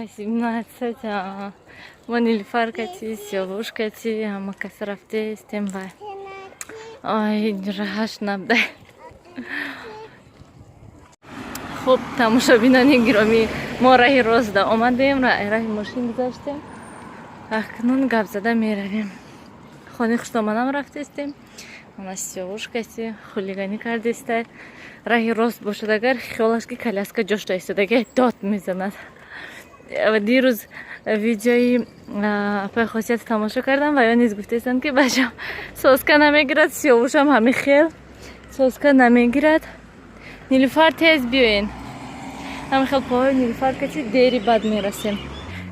18. Мо Нилуфар кати, Сиёвуш кати, ҳама кас рафтестем вай. Ой, раҳаш набда. Хуб, тамошобинони гиромӣ, мо раҳи ростда омадем, раҳи мошин гузаштем. Акнун гап зада меравем. Хонаи хуштоманам рафтестем. Мана Сиёвуш кати хулиганӣ кардеста. Раҳи рост бошад агар, хиёлаш ки коляска ҷошта истодаги, дод мезанад. Дирӯз видеои апаи Хосият тамошо кардам ва ё низ гуфтаистанд, ки бачам соска намегирад, Сиёвушам ҳами хел соска намегирад. Нилуфар, тез биёен. Ҳами хел поҳои Нилуфар кати дери бад мерасем.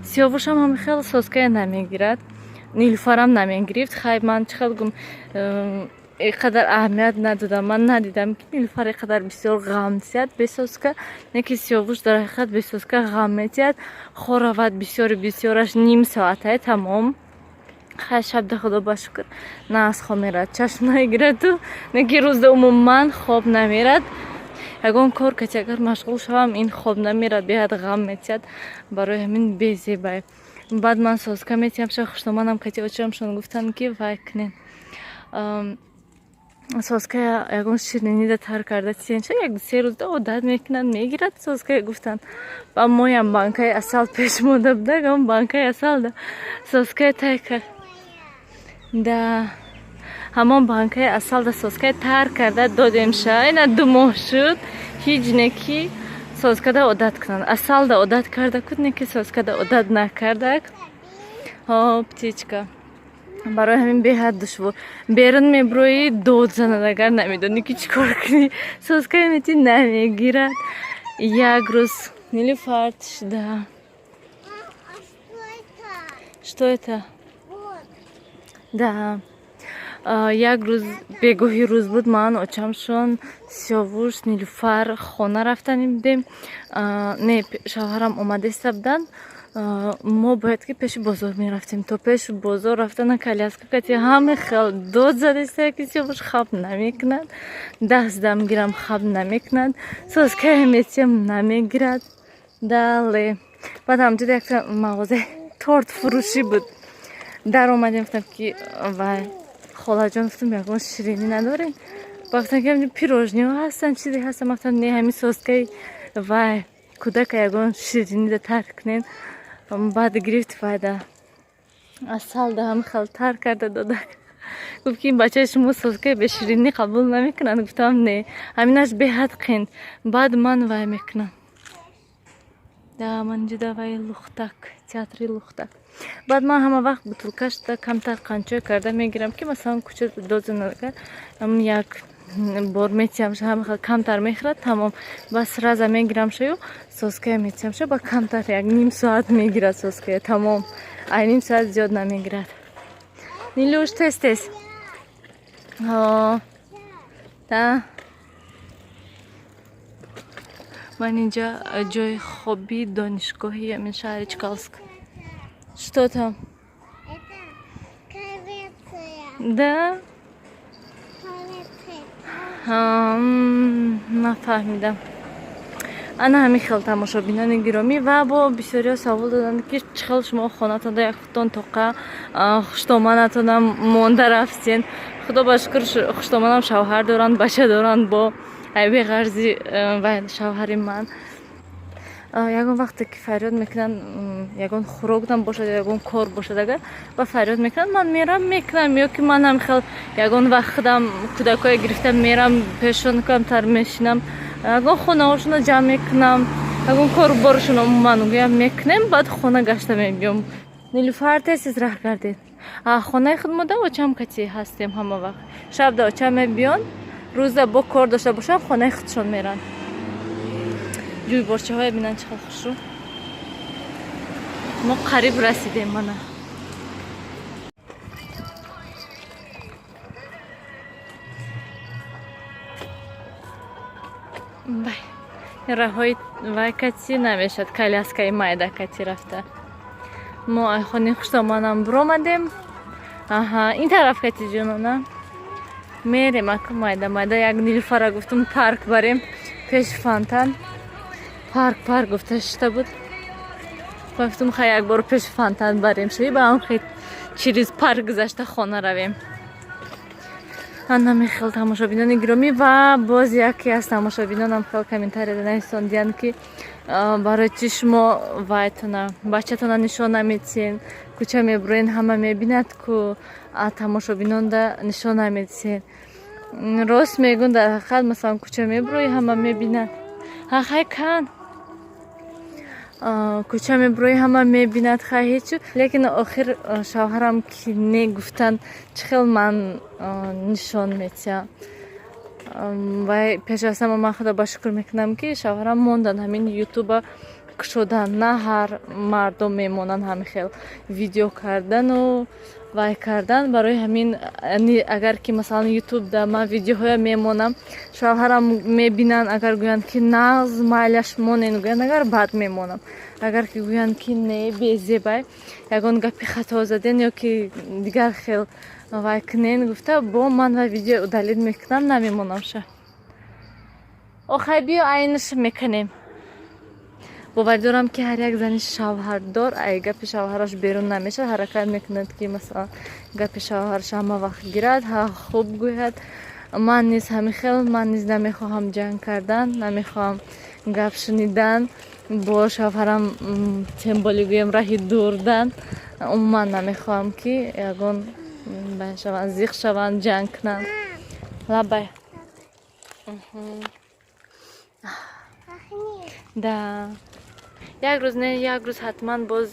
Сиёвушам ҳами хел соская намегирад, Нилуфарам намегирифт. Хай, ман чӣ хел гум, иқадар аҳамият надодам. Ман надидам, ки Нилуфар иқадар бисёр ғам тиҳад бе соска, не ки Сиёвуш дар ҳақиқат бе соска ғам метиҳад. Хоравад бисёри бисёраш ним соатае, тамом. Хай, шабда, худо ба шукр, на аз хоб мерад, чашм намегираду, не ки рӯзда умуман хоб намерад. Ягон кор кати агар машғул шавам, ин хоб намерад, беҳад ғам метиҳад. Барои ҳамин безебай. Баъд ман соска метиҳам ша, хуштоманам кати очамшон гуфтанд, ки вай кунен, соска ягон ширинида тар карда тиенча, як се рӯзда одат мекунад, мегирад соская, гуфтанд. Ба моям банкаи асал пеш монда буда, он банкаи асалда соская тай кард да, ҳамон банкаи асалда соская тар карда додемша. Ина 2 моҳ шуд, ҳеҷ не ки соскада одат кунанд. Асалда одат карда куд, не ки соскада одат накардак. Ҳо, птичка. Барои ҳамин беҳад душвор. Берун меброӣ, дод занад, агар намедонӣ, ки чӣ кор кунӣ. Соскаи мети, намегирад. Як рӯз Нилуфар да. А что это? Что это? Вот. Да. Як рӯз бегоҳи рӯз буд, ман, очамшон, Сиёвуш, Нилуфар хона рафтанӣ будем. Не, шавҳарам омадеста буданд. Мо бояд ки пеши бозор мерафтем. То пеши бозор рафтана коляска кати ҳаме хел дод задеста, ки Сиёвуш хаб намекунад. Даст дам гирам, хаб намекунад, соская метиям, намегирад. Дале баъд ҳамҷода якта мағозаи торт фурӯшӣ буд, даромадем. Гуфтам, ки вай, холаҷон, гуфтам, ягон ширинӣ надорем? Ба гуфтам, ки ҳамҷо пирожниҳо ҳастанд, чизе ҳастанд. Ман гуфтам, не, ҳамин соскаи вай кӯдака ягон ширинида тар кунем. Баъд гирифт, вайда асалда ҳам хел тар карда додак. Гуфт, ки ин бачаи шумо соскаи беширинӣ қабул намекунад. Гуфтам, не, ҳаминаш беҳад қинд. Баъд ман вай мекунам да, ман инҷода вай лухтак, театри лухтак. Баъд ман ҳама вақт бутылкашда камтар қанчой карда мегирам, ки масалан кӯча дод занад, як бор метиҳамша, ҳама хел камтар мехӯрад, тамом. Бас сразу мегирамшаю соская метиҳамша, ба камтар як ним соат мегирад соская, тамом. Ай ним соат зиёд намегирад. Нилуш, тез тез. Да, ман инҷа ҷои хоби донишгоҳи ҳамин шаҳри Чкалск. Что там? Это коллекция. Да. Коллекция. Нафаҳмидам. Ана ҳамин хел, тамошобинони гиромӣ. Ва бо бисёриҳо савол доданд, ки чӣ хел шумо хонатонда як худтон тоқа хуштоманатонам монда рафтен. Худо ба шукр, хуштоманам шавҳар доранд, бача доранд, бо беғарзи шавҳари ман. Ягон вақте ки фарёд мекунанд, ягон хӯрокам бошад, ягон кор бошад, агар ба фарёд мекунанд, ман мерам, мекунам. Ё ки манам хел ягон вақт худам кӯдакҳое гирифта мерам пешон, камтар мешинам, ягон хонаҳошонро ҷамъ мекунам, ягон кору борашон умуман гӯям мекунем, баъд хона гашта мебиём. Нилуфар, тез тез раҳ кардед. Хонаи худ мо да очам кати ҳастем ҳама вақт. Шабда очам мебиён, рӯза бо кор дошта бошам, хонаи худшон меранд. Ҷӯйборчаҳое бинанд, чӣ хел хушрӯ. Мо қариб расидем, мана. Вай, раҳҳои вай кати намешад, коляскаи майда кати рафта. Мо ай хонаи хуштоманам биромадем. Аҳа, ин тараф кати ҷонона мерем. Ака, майда майда як Нилуфара гуфтум, парк барем, пеши фонтан. Парк, парк гуфта шишта буд. Гуфтум, хай, як бор пеши фонтан барем шуи, ба ҳам хел через парк гузашта хона равем. Анами хел, тамошобинони гиромӣ. Ва боз яке аз тамошобинонам хел комментария нависондиянд, ки барои чӣ шумо вайтона, бачатона нишон наметиҳен, кӯча мебуроен, ҳама мебинад ку, тамошобинонда нишон наметиҳен. Рост мегӯн, дар ҳақиқат, масалан, кӯча мебурои, ҳама мебинад. Хай, кан кӯча мебурои, ҳама мебинад, хай, ҳечу. Лекин охир шавҳарам ки не гуфтанд, чӣ хел ман нишон метиҳам? Вай пеш аз ҳама ман худо ба шукр мекунам, ки шавҳарам мондан, ҳамин ютуба кушодан. На ҳар мардум мемонанд ҳамин хел видео кардану вай кардан. Барои ҳамин, агар ки, масалан, ютубда ман видеоҳоя мемонам, шавҳарам мебинанд, агар гӯянд, ки нағз, майлаш, монен гӯянд, агар бад мемонам. Агар ки гӯянд, ки не, безебай, ягон гапи хато заден ё ки дигар хел вай кунен гуфта, бо ман вай видео удалить мекунам, намемонамша. Охай, биё, айнаш мекунем. Боварӣ дорам, ки ҳар як зани шавҳардор ай гапи шавҳараш берун намешавад, ҳаракат мекунад, ки, масалан, гапи шавҳараш ҳама вақт гирад, хуб гӯяд. Ман низ ҳамин хел, ман низ намехоҳам ҷанг кардан, намехоҳам гап шунидан бо шавҳарам, тем более гӯям, раҳи дурдан. Умуман намехоҳам, ки ягон шаванд, зиқ шаванд, ҷанг кунанд. Лабай. Да, як рӯз, не, як рӯз ҳатман боз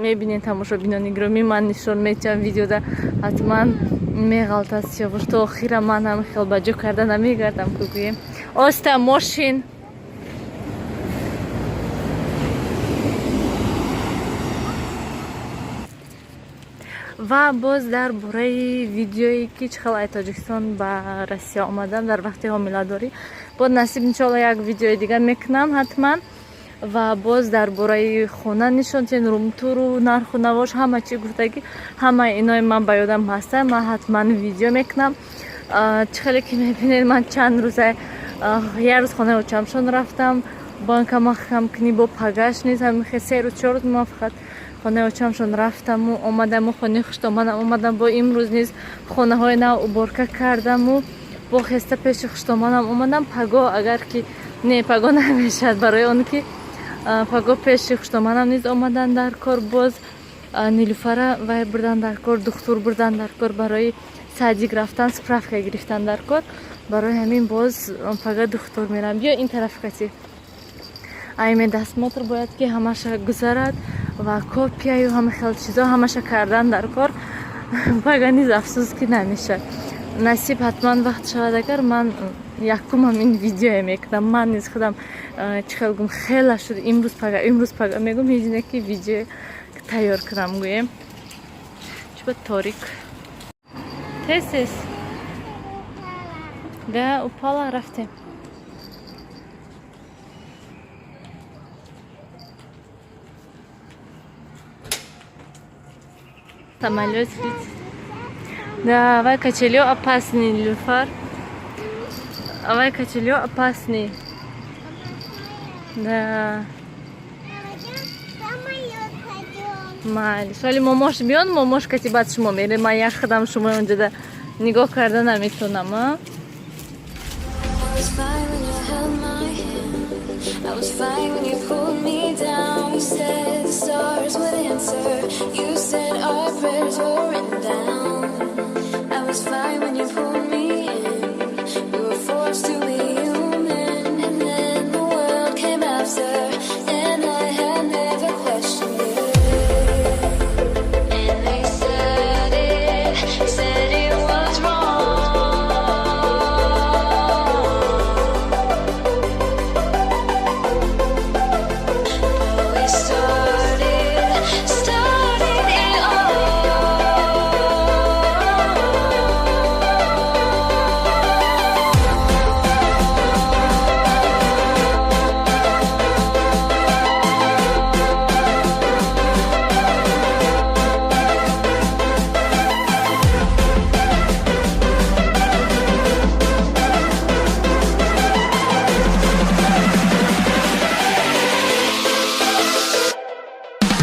мебинед, тамошобинони гиромӣ, ман нишон метиҳам видеода, ҳатман меғалтад Сиёвуш. То охира ман ҳам хел ба ҷо карда намегардам ку, гӯем. Оста, мошин. Ва боз дар бораи видеое, ки чӣ хел ай Тоҷикистон ба Россия омадам дар вақти ҳомиладорӣ, боз насиб, иншоалло, як видеои дигар мекунам ҳатман. Ва боз дар бораи хона нишон тиҳен, румтуру нарху навош, ҳама чӣ гуфтагӣ, ҳамаи инои ман ба ёдам ҳастанд, ман ҳатман видео мекунам. Чӣ хеле ки мебинед, ман чанд рӯза, як рӯз хонаи очамшон рафтам, бонка маҳкамкунӣ, бо пагаш низ ҳамин, 3 рӯз, 4 рӯз ман фақат хонаи очамшон рафтаму омадаму хонаи хуштоманам омадам. Бо имрӯз низ хонаҳои нав уборка кардаму бо хеста пеши хуштоманам омадам. Паго агар ки, не, паго намешавад, барои он ки паго пеши хуштоманам низ омадан дар кор, боз Нилуфара вай бурдан дар кор, духтур бурдан дар кор, барои садик рафтан справка гирифтан дар кор. Барои ҳамин боз пага духтур мерам. Биё ин тараф кати. Ай медосмотр бояд ки ҳамаша гузарад ва копияю ҳама хел чизо ҳамаша кардан дар кор. Пага низ, афсӯс, ки намешавад. Насиб, ҳатман вақт шавад агар, ман якумам ин видеое мекунам. Ман низ худам, чӣ хел гум, хела шуд, имрӯз пага, имрӯз пага мегум, ҳеҷ не ки видео тайёр кунам гӯем. Чуба торик, тез тез. Да, упала. Рафтем. Самолет летит. Давай, качелё опасный, Нилуфар. Давай, качелё опасный. Да. Майли. Соли момош биён, момош кати, баъд шумо меред. Ман як худам шумо онҷода нигоҳ карда наметонам, а? Was fine when you held my hand. I was fine when you pulled me down. You said the stars would answer. You said our prayers were written down.